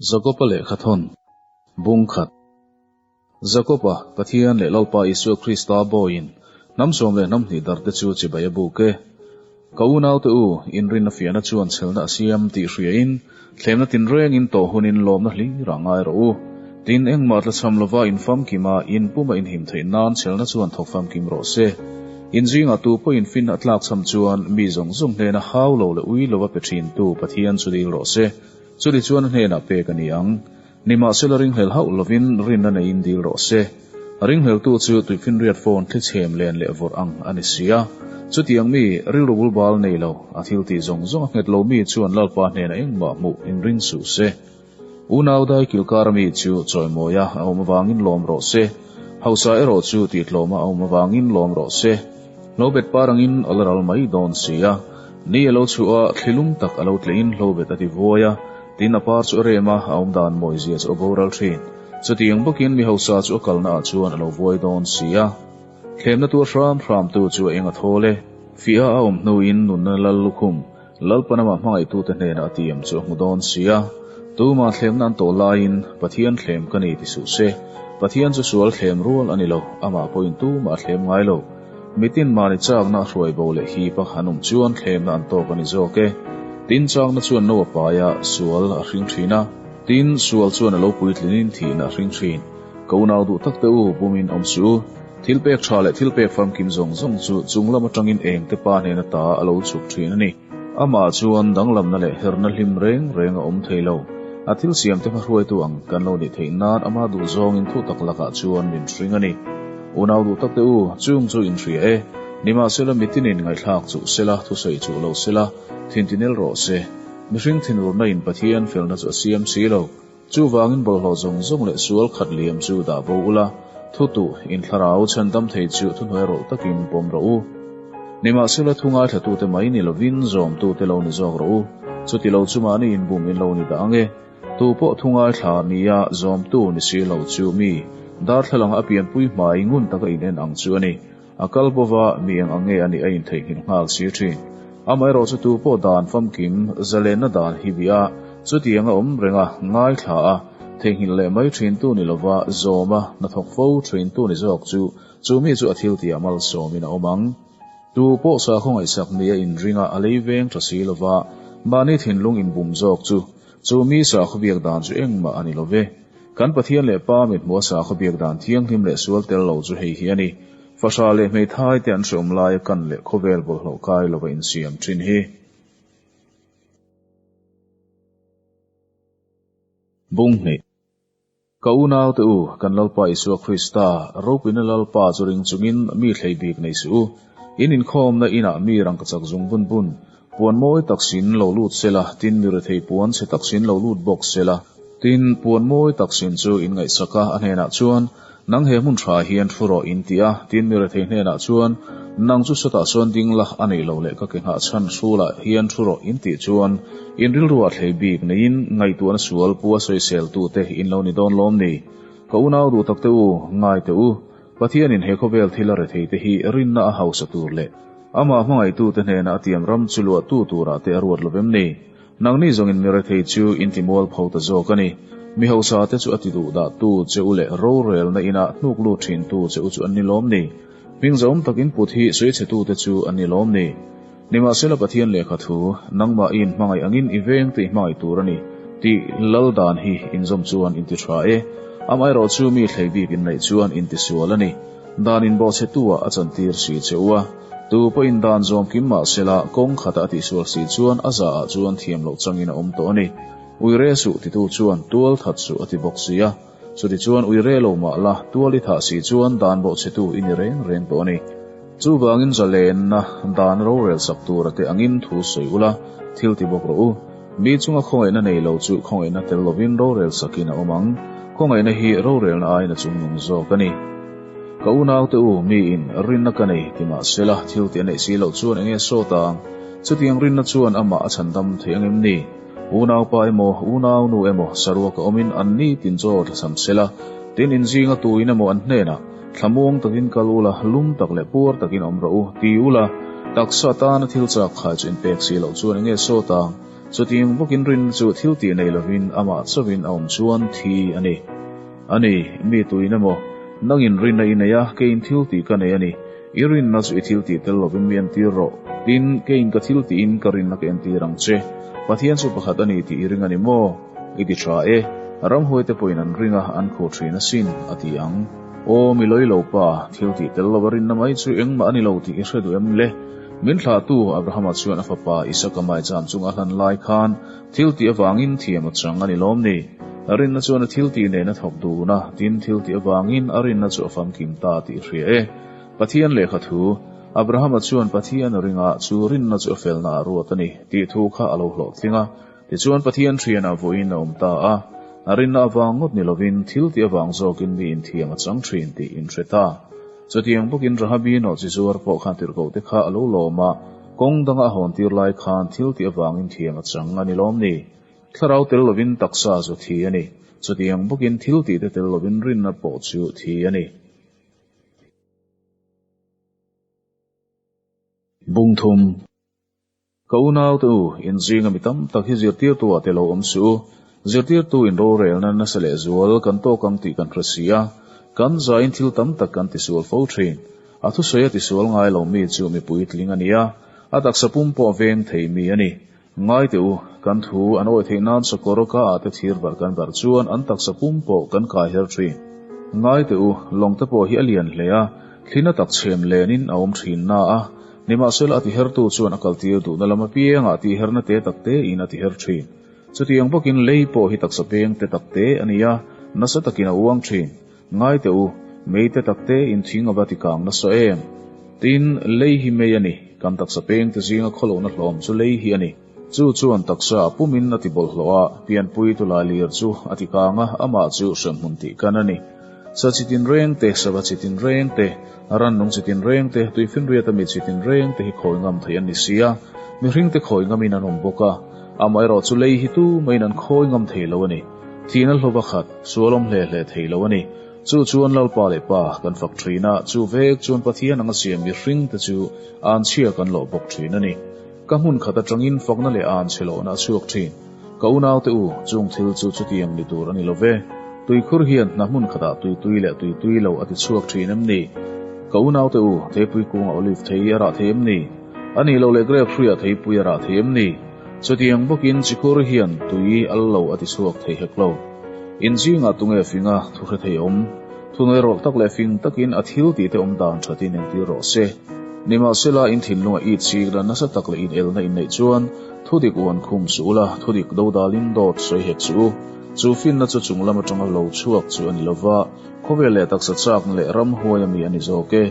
Jakoba lehkhathawn, Bung khat. Jakoba, Pathian leh Lalpa Isua Krista bawiin hnam sawm leh hnam hnih darte chu chibai a buk e. Ka unaute u, inrinna fiahna chuan chhelna a siam tih hriain, thlemna tinrengin tawh hunin lawmna hlir ah ngai rawh u. Tin, engmah tlachham lova infamkima inpuma inhim theih nan chhelna chuan thawk famkim rawh se. In zingah tu pawhin fin a tlakchham chuan mi zawng zawng hnena hau lo leh ui lova pe thintu Pathian chu dil rawh se. Chuni chuan a hnenah pek a ni ang. Nimahsela ringhlel hauh lovin rinna neiin dil rawh se. A ringhleltu chu tuifinriat phone thli chhem len leh vawrh ang a ni si a. Chutiang mi, rilru bulbal nei lo, a thil tih zawng zawng a nghet lo mi chuan Lalpa hnenah engmah hmuh inring suh se. Unau dai kilkar mi chu chawimawia a awm avangin lawm rawh se. Hausa erawh chu tihtlawma a awm avangin lawm rawh se. Hlobet par angin a la ral mai dawn si a. Ni a lo chhuah a, thli lum tak a lo tleiin hlobet a ti vuai a. Tin, a par chu a rem a, a awm dan mawizia chu a boral thin. Chutiang bawkin mi hausa chu a kalna ah chuan a lo vuai dawn si a. Thlemna tur hram hramtu chu a eng a thawl e. Fiah a awm hnuin nunna lal lukhum, Lalpan amah hmangaihtute hnenah a tiam chu a hmu dawn si a. Tuma thlemna an tawh laiin, Pathian thlem ka ni ti suh se. Pathian chu sual thlem rual a ni lo, amah pawhin tumah a thlem ngai lo. Mitin mahni chakna a hruai bo leh hip a han awm chuan thlemna an tawk a ni zawk e. Tin, chakna chuan no a pai a, sual a hring thin a. Tin, sual chuan a lo puitlinin thihna a hring thin. Ka unau duh tak te u, bumin awm suh u. Thil pek tha leh thil pek famkim zawng zawng chu chung lam atangin engte pa hnen ata a lo chhuk thin a ni. Amah chuan danglamna leh herna hlim reng reng a awm thei lo. A thil siamte hmahruaitu ang kan lo nih theih nan ama duh zawngin thu tak lakah chuan min hring a ni. Unau duh tak te u, chung chu in hria e. Nimahsela mitinin ngaihthlak chuh sela, thusawi chuh lo sela, thintinel rawh se. Mihring thinurna in Pathian felna chu a siam si lo. Chuvangin bawlhhlawh zawng zawng leh sual khat liam chu dah bo ula, thu tuh in thlarau chhandam thei chu thuhnuai rawlh takin pawm rawh u. Nimahsela thu ngaithlatute mai ni lovin zawmtute lo ni zawk rawh u. Chuti lo chu mahni inbum in lo ni dah ang e. Tu pawh thu ngaithla nia zawmtu ni si lo chu mi darthlalang a pianpui hmai ngun taka in en ang chu a ni. A kal bova mi eng ang nge a nih a intheihnghilh nghal si thin. Amaherawh chu tu pawh dan famkim zalenna dan hi bia chutiang a awm reng a, ngaithla a, theihnghilh leh mai thin tu ni lova zawm a, hnathawk fo thin tu ni zawk chu chu mi chu a thiltihah malsawmin a awm ang. Tu pawh sakhaw ngaihsak ni a inring a, a lei veng tha si lova mahni thinlung inbum zawk chu chu mi sakhaw biak dan chu engmah a ni lo ve. Kan Pathian leh Pa mithmuh a sakhaw biak dan thianghlim leh sual tel lo chu hei hi a ni. Fahra leh hmeithai te an hreawm laia kan leh khawvel bawlhhlawh kai lova insiam thin hi. Bung hnih. Ka unau te u, kan Lalpa Isua Krista, ropuina Lalpa chu ring chungin mi thlei bik nei suh u. In inkhawmna inah mi rangkachak zung bun bun, puan mawi tak sin lo lut sela, tin mi rethei puan chhe tak sin lo lut bawk sela. Tin, puan mawi tak sin chu in ngaihsak a, a hnenah chuan, Nang he hmun tha hian thu rawh in ti a, tin mi rethei hnenah chuan, Nang chu sawtah sawn ding la, a neih lo leh ka ke nghah chhan hrulah hian thu rawh in tih chuan, in rilruah thlei bik neiin ngaihtuahna sual pu a sawisel tute in lo ni dawn lawm ni? Ka unau duh tak te u, ngai teh u, Pathianin he khawvel thil a rethei te hi rinna a hausa tur leh amah hmangaihtute hnena a tiam ram chu luahtu turah te a ruat lo vem ni? Nangni zawngin mi rethei chu in ti mualpho ta zawk a ni. Mi hausa te chu a ti duh dah tu che u leh rorelna inah hnuk lut thin tu che u chu an ni lawm ni? Hming zahawm tak in put hi sawi chhe tu te chu an ni lawm ni? Nimahsela Pathian lehkha thu, nangmah i inhmangaih angin i veng te i hmangaih tur a ni, tih lal dan hi inzawm chuan in ti tha e. Amaherawh chu mi thlei bik inneih chuan in ti sual a ni. Dan inbawhchhetu-ah a chantir si che u a. Tu pawhin dan zawm kim mah sela, kawng khata a tihsual si chuan a zaah chuan thiam loh changin a awm tawh a ni. Uire suh titu chuan tual that suh a ti bawk si a. Chutichuan uire lo mah la, tual i thah si chuan dan bawhchhetu i ni reng reng tawh a ni. Chuvangin zalenna dan rorel sak tura te angin thu sawi ula, thil ti bawk rawh u. Mi chunga khawngaihna nei lo chu khawngaihna tel lovin rorel sakin a awm ang. Khawngaihna hi rorelna aiin a chungnung zawk a ni. Ka unaute u, miin rinna ka nei ti mah sela, thil ti a neih si loh chuan enge sawt ang? Chutiang rinna chuan amah a chhandam thei ang em ni? Unaupa emaw, unaunu emaw saruaka awmin an ni tin chaw thlachham sela, tin inzinga tuin emaw an hnenah, Thlamuang takin kal ula, lum tak leh puar takin awm rawh u, ti ula, taksa tana thil chak khai chu inpek si loh chuan enge sawt ang? Chutiang bawkin rinna chu thil tih nei lovin amah chauhin a awm chuan thi a ni. A ni, mi tuin emaw, nangin rinna i nei a, keiin thil tih ka nei a ni. I rinna chu i thil tih tel lovin mi entir rawh. Tin, keiin ka thil tihin ka rinna ka entir ang che. Pathian chu pakhat a ni tih i ring a ni maw? I ti tha e. Ramhuaite pawhin an ring a, an khuh thin asin, a ti ang. Aw, mi lawi lo pa, thil tih tel lova rinna mai chu engmah a ni lo tih i hre duh em le? Min thlahtu Abrahama chuan a fapa Isaka maicham chunga a hlan lai khan thil tih avangin thiam a chang a ni lawm ni? Rinna chuan a thil tih nen a thawk dun a, tin thil tih avangin a rinna chu a famkim ta tih i hria e. Pathian lehkha thu, Abrahama chuan Pathian a ring a, chu rinna chu a felna a ruat a ni, tih thu kha a lo hlawhtling a. Tichuan Pathian thianah vawiin a awm ta a, a rinna avang ngawt ni lovin thil tih avang zawkin mi inthiam a chang thin tih in hre ta. Chutiang bawkin Rahabi nawhchi zuar pawh khan tirhkohte kha a lo lawm a, kawng danga a hawn tir lai khan thil tih avangin thiam a chang a ni lawm ni? Thlarau tel lovin taksa chu thi a ni. Chutiang bawkin thil tihte tel lovin rinna pawh chu thi a ni. Bungthum. Ka unaute u, inzinga mi tam tak hi zirtirtu ah te lo awm suh u. Zirtirtu in rorelna nasa leh zual kan tawk ang tih kan hre si a, kan zaiin thil tam tak kan tisual fo thin. A thusawi a tisual ngai lo mi chu mi puitling a ni a, a taksa pum pawh veng thei mi a ni. Ngai teh u, kan thu an awih theih nan sakawr ka ah te thir barh kan barh chuan an taksa pum pawh kan kai her thin. Ngai teh u, lawng te pawh hi a lian hle a, thlina tak chhem lenin a awm thin na a, Nimahsela a tihertu chuan a kaltir duhna lam apiangah tihherna te tak tein a tiher thin. Chutiang bawkin lei pawh hi taksa peng te tak te a ni a, nasa takin a uang thin. Ngai teh u, mei te tak tein thing a va tikang nasa em? Tin, lei hi mei a ni, kan taksa peng te zinga khawlohna hlawm chu lei hi a ni. Chu chuan taksa a pumin a ti bawlhhlawh a, pianpui tulai lir chu a ti kang a, amah chu hremhmun tih kan a ni. Sa chi tinreng te, sava chi tinreng te, rannung chi tinreng te, tuifinriat ami chi tinreng te hi khawi ngam theih an ni si a, mihring te khawi ngamin an awm bawk a, amaherawh chu lei hi tu maiin an khawi ngam thei lo a ni. Thihna hlawva khat, sual awm hle hle thei lo a ni. Chu chuan Lalpa leh Pa kan fak thin a, chu vek chuan Pathian anga siam mihring te chu anchhia kan lawh bawk thin a ni. Ka hmun khat atangin fakna leh an chhe lohna a chhuak thin. Ka unaute u, chung thil chu chutiang ni tur a ni lo ve. Tuikhur hian hna hmun khatah tuitui leh tuitui lo a ti chhuak thin em ni? Ka unaute u, theipui kungah olive thei a rah thei em ni? A nih loh leh grape hruiah theipui a rah thei em ni? Chutiang bawkin chikhur hian tui al lo a ti chhuak thei hek lo. Inzingah tunge finga thu hre thei awm? Thunawi rawk tak leh fing takin a thil tihte awm dan thatin entir rawh se. Nimahsela, in thinlunga it chikna nasa tak leh inelna in neih chuan thudik uan khum suh ula, thudik dodalin dawt sawi hek suh u. Chu finna chu chung lam atanga lo chhuak chu a ni lova, khawvel leh taksa chakna leh ramhuai ami a ni zawk e.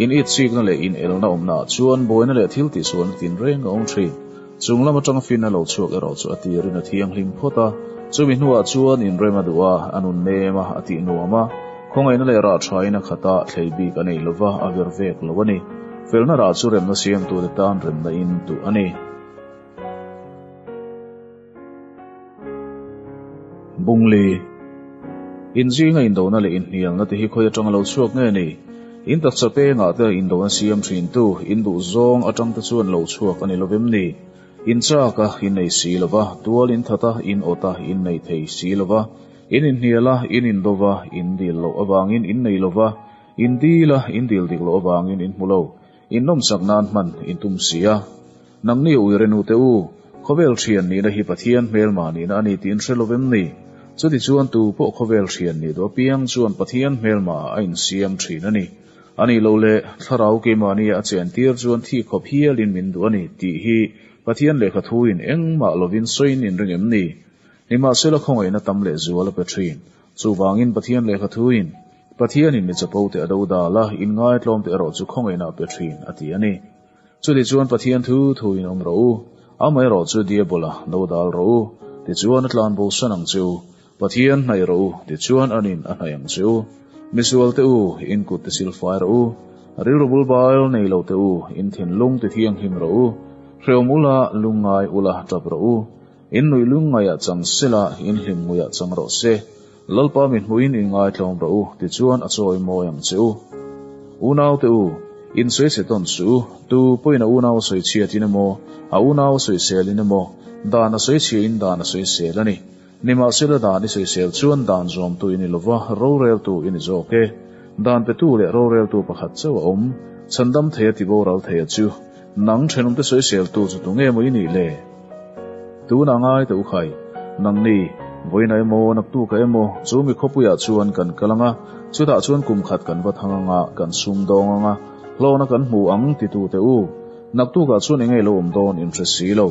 In it chikna leh inelna awmnaah chuan buaina leh thil tihsualna tinreng a awm thin. Chung lam atanga finna lo chhuak erawh chu a tirin a thianghlim phawt a, chumi hnuah chuan inrem a duh a, a nun nem a, a tih nuam a, khawngaihna leh rah thain a khat a, thlei bik a nei lova, a vir vek lo a ni. Felna rah chu remna siamtute tan remna in tuh a ni. Bungli. Inzinga indona leh inhnialna te hi khawi atanga lo chhuak nge ni? In taksa pengah te indona siam thintu, in duh zawng atang te chuan lo chhuak a ni lovem ni? In chak a, in nei si lova, tual in that a, in awt a, in nei thei si lova, in inhnial a, in indova, in dil loh avangin in nei lova, in dil a, in dil dik loh avangin in hmu lo, in nawmsak nan hman in tum si a. Nangni uire nute u, khawvel thian nihna hi Pathian hmelma nihna a ni tih in hre lo vem ni? Chutichuan tu pawh khawvel thian nih duh apiang chuan Pathian hmelma a insiam thin a ni. A nih loh leh, Thlarau keimahnia a chentir chuan thi khawp hialin min duh a ni tih hi Pathian lehkha thuin engmah lovin sawiin in ring em ni? Nimahsela khawngaihna tam leh zual a pe thin. Chuvangin Pathian lehkha thuin, Pathianin mi chapo te a do dal a, inngaitlawm te erawh chu khawngaihna a pe thin, a ti a ni. Chutichuan Pathian thu thuin awm rawh u, amaherawh chu Diabola do dal rawh u, tichuan a tlan bo san ang che u. Pathian hnaih rawh u, tichuan anin a hnaih ang che u. Misualte u, in kut ti silfai rawh u. Rilru bul bail nei lo te u, in thinlung ti thianghlim rawh u. Hreawm ula, lungngai ula, tap rawh u. In nuih lungngaihah chang sela, in hlim nguiah chang rawh se. Lalpa mi hmuhin in ngaitlawm rawh u, tichuan a chawi mawi ang che u. Unaute u, In sawi chhe tawn suh u, tu pawhin a unau a sawi chhiatin emaw, a unau a sawiselin emaw, dan a sawi chhiain dan a sawisel a ni. Nimahsela dan i sawisel chuan dan zawmtu i ni lova, roreltu i ni zawk e. Dan petu leh roreltu pakhat chauh a awm, chhandam theia tiboral theia chu. Nang thenawmte sawiseltu chu tunge maw i nih le? Tunah ngai teh u khai, nangni, vawiinah emaw, naktukah emaw, chu mi khawpuiah chuan kan kal ang a, chutah chuan kum khat kan va thang ang a, kan sum dawng ang a, hlawna kan hmu ang titu teh u. Naktukah chuan enge lo awm dawn in hre si lo.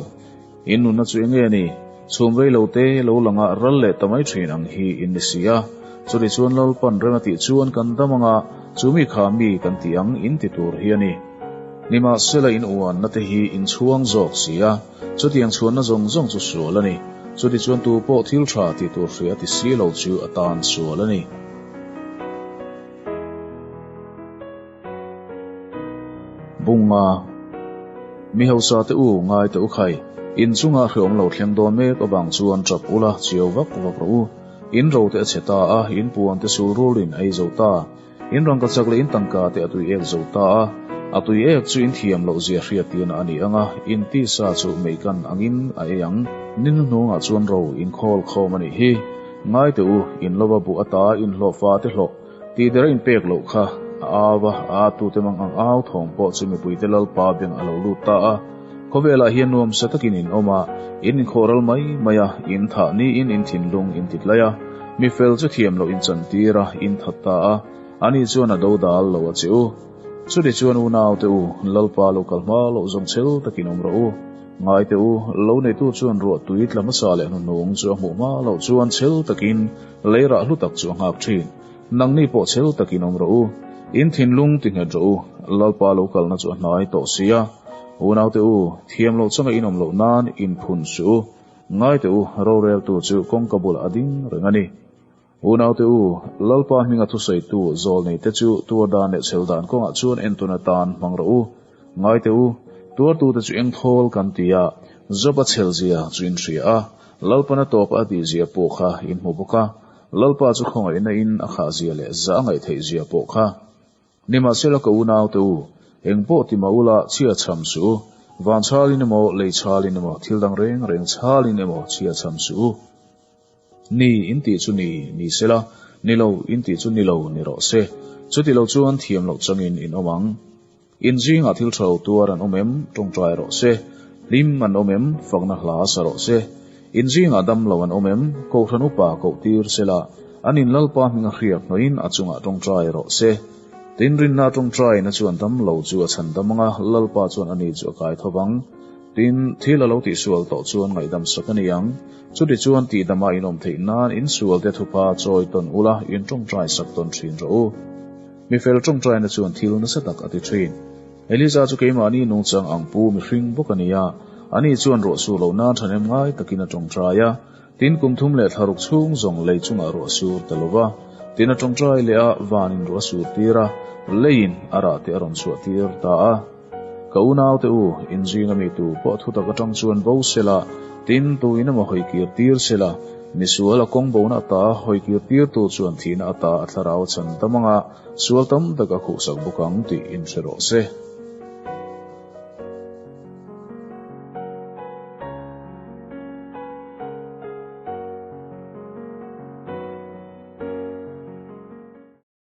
In nunna chu enge ni? Chhum rei lo te lo langa ral leh ta mai thin ang hi in ni si a. Chutih chuan Lalpan rem a tih chuan kan dam ang a, chu mi kha mi kan tih ang in ti tur hi a ni. Nimahsela in uanna te hi in chhuang zawk si a, chutiang chhuanna zawng zawng chu sual a ni. Chutichuan tu pawh thil tha tih tur hria ti si lo chu a tan sual a ni. Bunga, Mi hausa te u, ngai teh u khai, in chunga hreawm lo thleng dawn mek avang chuan tap ula chiau vak vak rawh u. In ro te a chhe ta a, in puan te sul rulin a ei zo ta. In rangkachak leh in tangka te a tui ek zo ta a, a tui ek chu in thiam loh zia hriattirna a ni ang a, in tisa chu meikan angin a ei ang. Ni hnuhnungah chuan ro in khawl khawm a nih hi. Ngai teh u, in lova buh ata in hlawhfa te hlawh tih dera in pek loh kha a au a, a atute mang ang au thawm pawh chu mipuite Lalpa beng a lo lut ta a. Khawvelah hian nuamsa takin in awm a, in inkhawh ral mai mai a, in thah niin in thinlung in ti tlai a, mi fel chu thiam loh in chantir a, in that ta a, ani chuan a do dal lo a che u. Chuti chuan unaute u, Lalpa lo kal hma loh zawng chhel takin awm rawh u. Ngaite u, lo neitu chuan ruah tui tla hmasa leh hnuhnung chu a hmuh hma loh chuan chhel takin lei rah hlu tak chu a nghak thin. Nangni pawh chhel takin awm rawh u, in thinlung ti nghet rawh u, Lalpa lo kalna chu a hnai tawh si a. Unaute u, thiam loh changa in awm loh nan in phun suh u. Ngaite u, roreltu chu kawngka bulah a ding reng a ni. Unaute u, Lalpa hminga thusawitu zawlneite chu tuar dan leh chhel dan kawngah chuan entawn atan hmang rawh u. Ngaite u, tuartute chu eng thawl kan ti a, Job-a chhelzia chu in hria a, Lalpana tawpa a tihzia pawh kha in hmu bawk a. Lalpa chu khawngaihna in a khah zia leh zah a ngaih theih zia pawh kha. Nimahsela ka unaute u, eng pawh ti mah ula chhia chham suh u, van chhalin emaw, lei chhalin emaw, thil dang reng reng chhalin emaw chhia chham suh u. Ni in tih chu ni ni sela, ni lo in tih chu ni lo ni rawh se. Chuti lo chuan thiam loh changin in awm ang. In zingah thil tha lo tuar an awm em? Tawngtai rawh se. Hlim an awm em? Fakna hla sa rawh se. In zingah dam lo an awm em? Kohhran upa koh tir sela, an in Lalpa hminga hriak hnawhin a chungah tawngtai rawh se. Tin, rinna tawngtaina chuan dam lo chu a chhan dam ang a, Lalpa chuan ani chu a kai tho vang. Tin, thil a lo tihsual tawh chuan ngaihdam sak a ni ang. Chutichuan tihdama in awm theih nan in sualte thupa chawi tawn ula, in tawngtai sak tawn thin rawh u. Mi fel tawngtaina chuan thil nasa tak a ti thin. Eliza chu keimahni nungchang ang pu mihring bawk a ni a, ani chuan ruah sur loh nan thahnem ngai takin a tawngtai a. Tin kum thum leh thlaruk chhung zawng lei chungah ruah sur ta lo va. Tin a tawngtai leh a, vanin ruah a sur tir a, leiin a rah te a rawn chhuah tir ta a. Ka unaute u, inzing a mi tu pawh thutak atang chuan bo sela, tin tuin emaw hawi kir tir sela, misual a kawng bona ata hawi kir tirtu chuan thihna ata a thlarau a chhan tam anga sual tam tak a khuhsak bawk ang tih inhre rawh se.